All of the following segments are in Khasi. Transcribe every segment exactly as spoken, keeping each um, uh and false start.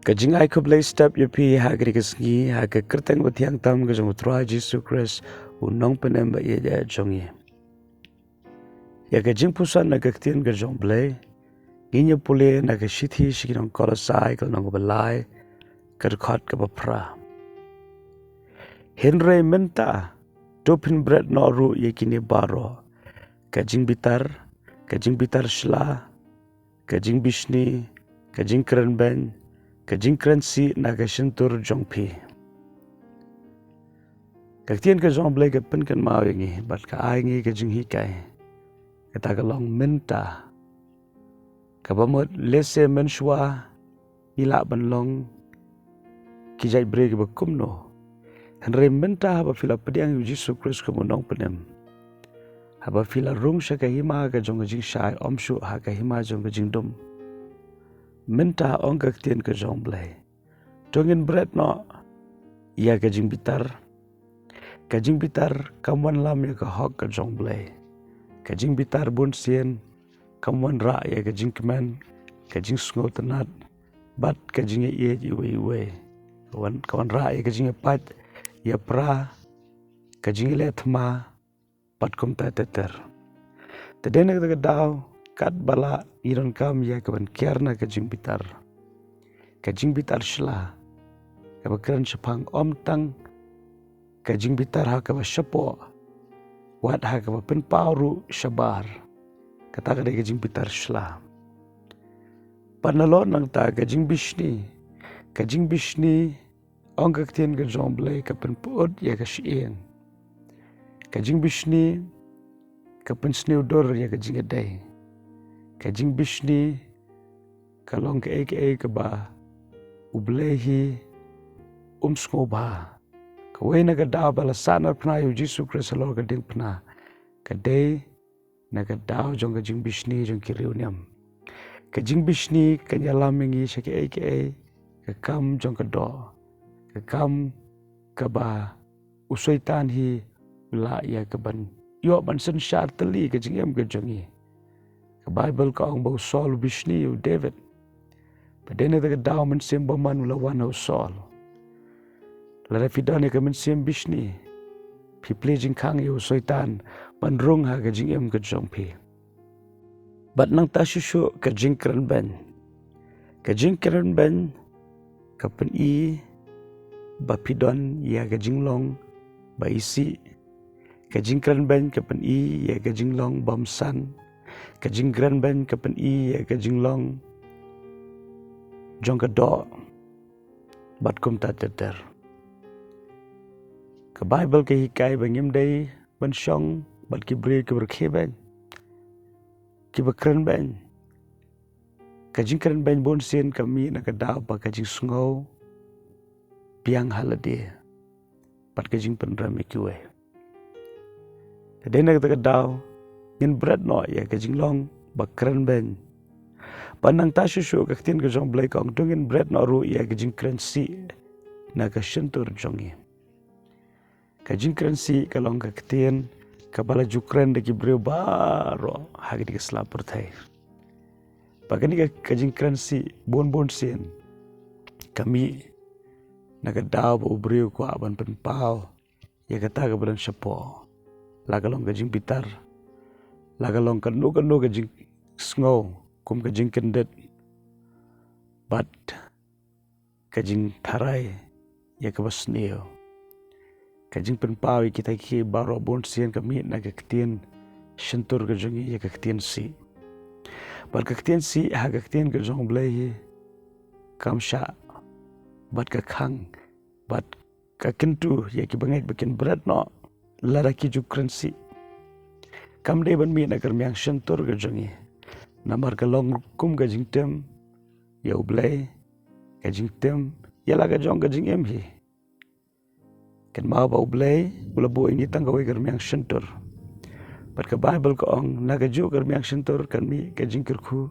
Ka jingai khublei step ïa phi ha kane ka sngi, ha ka kyrteng bathiang tam ka jong u Trai Jisu Khrist, u nongpynim ba ïeit jong ngi. Ïa ka jingpuson na ka ktien ka jong Blei, ngin ïa pule na ka shithi sha ki nong Kolosai, ka lynnong kaba lai, ka dkhot kaba phra. Hynrei mynta, to phin bret noh ruh ïa kine baroh. Ka jingbitar, ka jingbitar shla, ka jingbishni, ka jingkrenbeiñ, ka jingkrensih na ka shyntur jong phi. Ka ktien ka jong Blei ka pynkynmaw ïa ngi, bad ka ai ngi ka jinghikai. Kata ka long mynta. Kaba mut lehse mynshuwa, ngi lah ban long ki jait briew kiba kumno. Hynrei mynta haba phi la pdiang ïa u Jisu Khrist kum u nongpynim. Haba phi la rung sha ka hima ka jong ka jingshai, ym shuh ha ka hima jong ka jingdum. Mynta ong ka ktien ka jong Blei. To ngin bret noh ïa ka jingbitar. Ka jingbitar kam wanlam ïa ka hok ka jong Blei. Ka jingbitar bunsien kam wanrah ïa ka jingkmen, ka jingsngewtynnat, bad ka jingïaieit iwei iwei. Ka wan, ka wanrah ïa ka jingïapait, ïapra, ka jingïaleh thma, bad kumta ter ter. Te dei na kata ka daw, katba lah ngi donkam ïa kaban kiar na ka jingbitar, ka jingbitar shla, kaba kren shaphang ym tang ka jingbitar ha kaba shapoh, wat ha kaba pynpaw ruh shabar. Kata ka dei ka jingbitar shla. Bad nalor nangta ka jingbishni, ka jingbishni, ong ka ktien ka jong Blei, ka pynpyut ïa ka shyieng. Ka jingbishni ka pynsniew dur ïa ka jingïadei. Ka jingbishni ka long kaei kaei kaba U Blei hi um sngewbha. Kawei na ka daw ba la sahnarphna ïa u Jisu Khrist halor ka diengphna, ka dei na ka daw jong ka jingbishni jong ki riewniam. Ka jingbishni kan ïalam ïa ngi sha kaei kaei, ka kam jong ka doh, ka kam kaba u Soitan hi u lah ïa kaban ïoh ban synshar tylli ka jingim ka jong ngi. Ka Baibl ka ong ba u Saul u bishni ïa u David. Bad dei na kata ka daw mynsiem bymman u la wan ha u Saul. Lada phi don ïa ka mynsiem bishni, phi plie jingkhang ïa u Soitan ban rung ha ka jingim ka jong phi. Bad nangta shuh shuh ka jingkrenbeiñ. Ka jingkrenbeiñ ka pyni ba phi don ïa ka jinglong ba isih. Ka jingkrenbeiñ ka pyni ïa ka jinglong bymsan. Ka jingkrenbeiñ ka pyni ïa ka jinglong jong ka doh. Bad kumta ter ter. Ka Baibl ka hikai ba ngim dei ban shong bad ki briew kiba rkhie beiñ, kiba krenbeiñ. Ka jingkrenbeiñ bunsien ka mih na ka daw ba ka jingsngew biang ha lade bad ka jingpynrem ïa kiwei. Te dei na kata ka daw ngin bret noh ïa ka jinglong ba krenbeiñ. Bad nangta shuh shuh ka ktien ka jong Blei ka ong to ngin bret noh ruh ïa ka jingkrensih na ka shyntur jong ngi. Ka jingkrensih ka long ka ktien kaba la ju kren da ki briew baroh ha kane ka sla pyrthei. Bad kane ka, ka jingkrensih bun bunsien ka mih na ka daw ba u briew u kwah ban pynpaw ïa kata kaba don shapoh. La ka long ka jingbitar, la ka long kano kano ka jingsngew kum ka jingkyndit, bad ka jingtharai ïa kaba sniew. Ka jingpynpaw ïa kita kiei kiei baroh bunsien ka mih na ka ktien shyntur ka jong ngi, ïa ka ktien sih. Bad ka ktien sih ha ka ktien ka jong U Blei hi kam shah bad ka khang bad ka kyntu ïa ki bangeit ba kin bret noh lada ki ju kren sih. Kam dei ban mih na ka rmiang shyntur ka jong ngi, namar ka long kum ka jingtim ïa U Blei, ka jingtim ïa la ka jong ka jingim hi. Kynmaw ba U Blei u la buh ïa ngi tang kawei ka rmiang shyntur. Bad ka Baibl ka ong, na kajuh ka rmiang shyntur kan mih ka jingkyrkhu,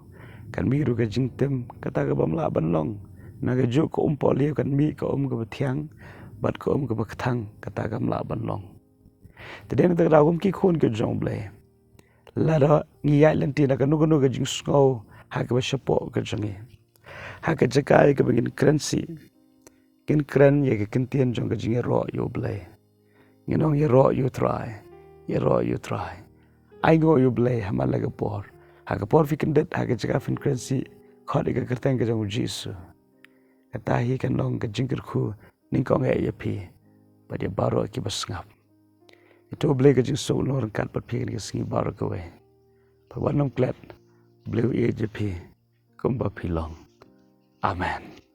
kan mih ruh ka jingtim, kata ka bym lah ban long. Na kajuh ka um pohliew kan mih ka um kaba thiang bad ka um kaba kthang, kata kam lah ban long. Te dei na kata ka daw kum ki khun ka jong U Blei, lada ngi ïaid lynti na kano kano ka jingsngew ha kaba shapoh ka jong ngi, Ha ka jaka ïa kaba ngin kren sih, ngin kren ïa ka kyntien jong ka jingïaroh ïa U Blei. Ngin ong, ïaroh ïa U Trai, ïaroh ïa U Trai. Ainguh ïa U Blei ha man la ka por. Ha ka por phi kyndit, ha ka jaka phin kren sih, khot ïa ka kyrteng ka jong U Jisu. Kata hi kan long ka jingkyrkhu nyngkong eh ïa phi bad ïa baroh kiba sngap. Ïa to U Blei ka jingsuk un long ryngkat bad phi kane ka sngi baroh kawei. Bad wat nym klet, U Blei u ïeit ïa phi kumba phi long. Amen.